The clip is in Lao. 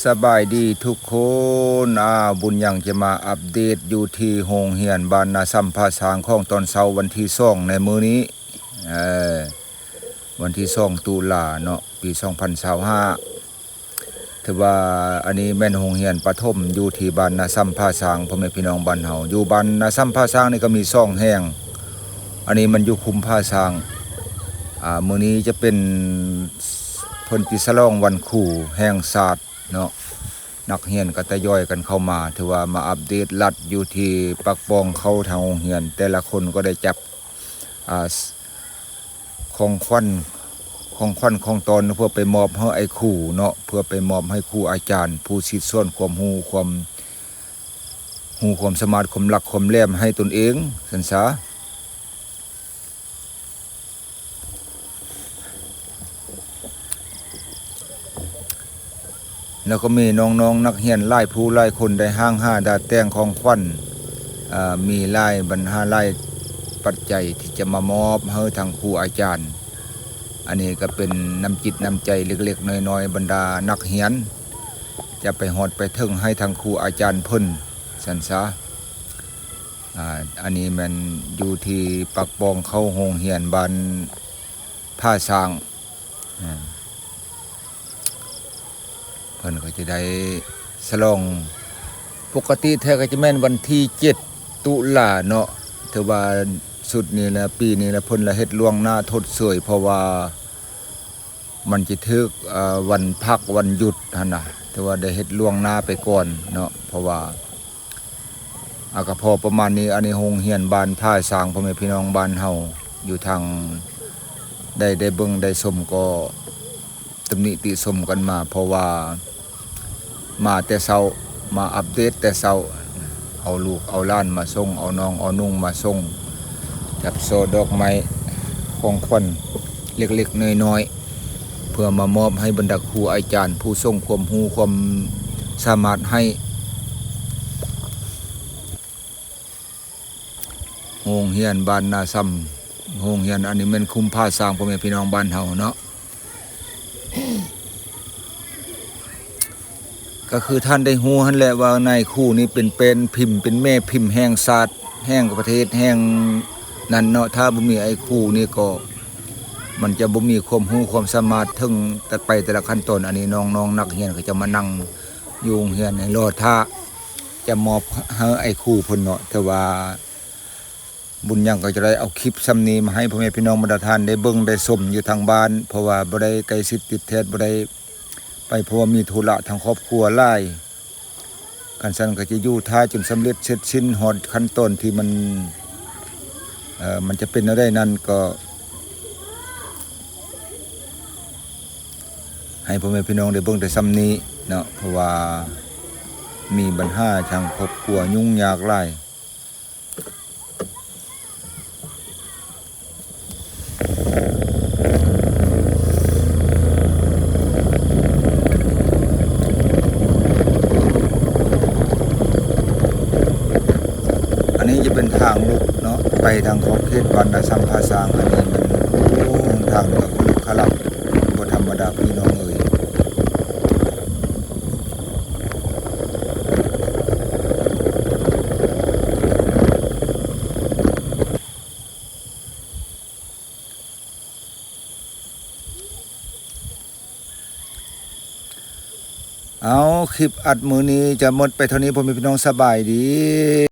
ສະບາຍດີທຸກຄົນ. ອາ ບຸນຍັງຈະມາອັບເດດຢູ່ທີ່ໂຮງຮຽນບ້ານນາຊຳພາຊາງຂອງຕອນເຊົ້າວັນທີສອງໃນມື້ນີ້ ເອີ ວັນທີສອງຕຸລາເນາະ ປີສອງພັນຊາວຫ້າ. ຖືວ່າອັນນີ້ແມ່ນໂຮງຮຽນປະຖົມຢູ່ທີ່ບ້ານນາຊຳພາຊາງ ພໍ່ແມ່ພີ່ນ້ອງບ້ານເຮົາ ຢູ່ບ້ານນາຊຳພາຊາງນີ້ກໍມີສອງແຫ່ງ. ອັນນີ້ມັນຢູ່ຄຸ້ມພາຊາງ. ອາ ມື້ນີ້ຈະເປັນ ເພິ່ນຊິສະຫຼອງວັນຄູແຫ່ງຊາດເນາະ. ນັກຮຽນກໍທະຍອຍກັນເຂົ້າມາ ຖືວ່າມາອັບເດດລັດຢູ່ທີ່ປາກປ່ອງເຂົ້າທາງໂຮງຮຽນ. ແຕ່ລະຄົນກໍໄດ້ຈັບ ອາ ຂອງຂວັນ ຂອງຂວັນຂອງຕອນ ເພື່ອໄປມອບໃຫ້ອ້າຍຄູເນາະ ເພື່ອໄປມອບໃຫ້ຄູອາຈານ ຜູ້ສິດສອນຄວາມຮູ້ ຄວາມຮູ້ ຄວາມສາມາດ ຄວາມຫຼັກຄວາມແຫຼມໃຫ້ຕົນເອງ ຊັ້ນສາ. ແລ້ວກໍມີນ້ອງໆນັກຮຽນຫຼາຍຜູ້ຫຼາຍຄົນໄດ້ຮ່າງຫາດາດແຕ່ງຂອງຂວັນ ເອີ ມີຫຼາຍບັນຫາ ຫຼາຍປັດໄຈທີ່ຈະມາມອບໃຫ້ທາງຄູອາຈານ. ອັນນີ້ກໍເປັນນ້ຳຈິດນ້ຳໃຈເລັກໆນ້ອຍໆ ບັນດານັກຮຽນ ຈະໄປຮອດໄປເຖິງໃຫ້ທາງຄູອາຈານເພິ່ນ ຊັ້ນສາ. ອາ ອັນນີ້ແມ່ນຢູ່ທີ່ປາກປ່ອງເຂົ້າໂຮງຮຽນບ້ານ ພາຊ້າງ ອາ ເພິ່ນກໍຈະໄດ້ສະຫຼອງ ປົກກະຕິແທ້ກໍຈະແມ່ນວັນທີເຈັດຕຸລາເນາະ. ຖືວ່າຊຸດນີ້ລະ ປີນີ້ລະ ເພິ່ນລະເຮັດລ່ວງໜ້າຊົດເຊີຍ ເພາະວ່າມັນຈະຖືກ ເອີ ວັນພັກວັນຢຸດຫັ້ນນະ ຖືວ່າໄດ້ເຮັດລ່ວງໜ້າໄປກ່ອນເນາະ. ເພາະວ່າ ອາ ກໍພໍປະມານນີ້. ອັນນີ້ໂຮງຮຽນບ້ານພາຊ້າງ ພໍ່ແມ່ພີ່ນ້ອງບ້ານເຮົາຢູ່ທາງໃດໄດ້ເບິ່ງໄດ້ຊົມກໍຕຳໜິຕິຊົມກັນມາ ເພາະວ່າມາແຕ່ເຊົ້າ ມາອັບເດດແຕ່ເຊົ້າ ເອົາລູກເອົາຫຼານມາສົ່ງ ເອົານ້ອງເອົານຸ່ງມາສົ່ງ ຈັບຊ່ອດອກໄມ້ ຂອງຂວັນເລັກໆນ້ອຍໆ ເພື່ອມາມອບໃຫ້ບັນດາຄູອາຈານ ຜູ້ສົ່ງຄວາມຮູ້ຄວາມສາມາດໃຫ້. ໂຮງຮຽນບ້ານນາຊຳ ໂຮງຮຽນອັນນີ້ແມ່ນຄຸ້ມພາຊ້າງ ພໍ່ແມ່ພີ່ນ້ອງບ້ານເຮົາເນາະ. ກໍຄືທ່ານໄດ້ຮູ້ຫັ້ນແຫຼະວ່ານາຍຄູນີ້ເປັນແປ້ນພິມ ເປັນແມ່ພິມແຫ່ງຊາດ ແຫ່ງປະເທດ ແຫ່ງນັ້ນເນາະ. ຖ້າບໍ່ມີອ້າຍຄູນີ້ກໍ ມັນຈະບໍ່ມີຄວາມຮູ້ຄວາມສາມາດເຖິງແຕ່ໄປແຕ່ລະຂັ້ນຕອນ. ອັນນີ້ນ້ອງໆນັກຮຽນເຂົາຈະມານັ່ງຢູ່ໂຮງຮຽນໃຫ້ລໍຖ້າ ຈະມອບໃຫ້ອ້າຍຄູເພິ່ນເນາະ. ແຕ່ວ່າບຸນຍັງກໍຈະໄດ້ເອົາຄລິບສ່ຳນີ້ມາໃຫ້ພໍ່ແມ່ພີ່ນ້ອງບັນດາທ່ານໄດ້ເບິ່ງໄດ້ຊົມຢູ່ທາງບ້ານ ເພາະວ່າບໍ່ໄດ້ໃກ້ຊິດຕິດແທດ ບໍ່ໄດ້ໄປ ເພາະວ່າມີທຸລະທາງຄອບຄົວຫຼາຍ. ຄັນຊັ້ນກໍຈະຢູ່ຖ້າຈົນສຳເລັດເສັດສິ້ນ ຮອດຂັ້ນຕອນທີ່ມັນ ເອີ ມັນຈະເປັນແນວໃດນັ້ນ ກໍໃຫ້ພໍ່ແມ່ພີ່ນ້ອງໄດ້ເບິ່ງແຕ່ສ່ຳນີ້ເນາະ ເພາະວ່າມີບັນຫາທາງຄອບຄົວຫຍຸ້ງຍາກຫຼາຍ. ອັນນີ້ຈະເປັນທາງລຸກເນາະ ໄປທາງຂອບເຂດບ້ານນາຊຳພາຊ້າງ. ອັນນີ້ມັນ ໂອ້ ຫົນທາງນີ້ກໍຂະຫຼຸກຂະລັກ ບໍ່ທຳມະດາພີ່ນ້ອງເອີຍ. ເອົາ ຄລິບອັດມື້ນີ້ຈະໝົດໄປເທົ່ານີ້ ພໍ່ແມ່ພີ່ນ້ອງ ສະບາຍດີ.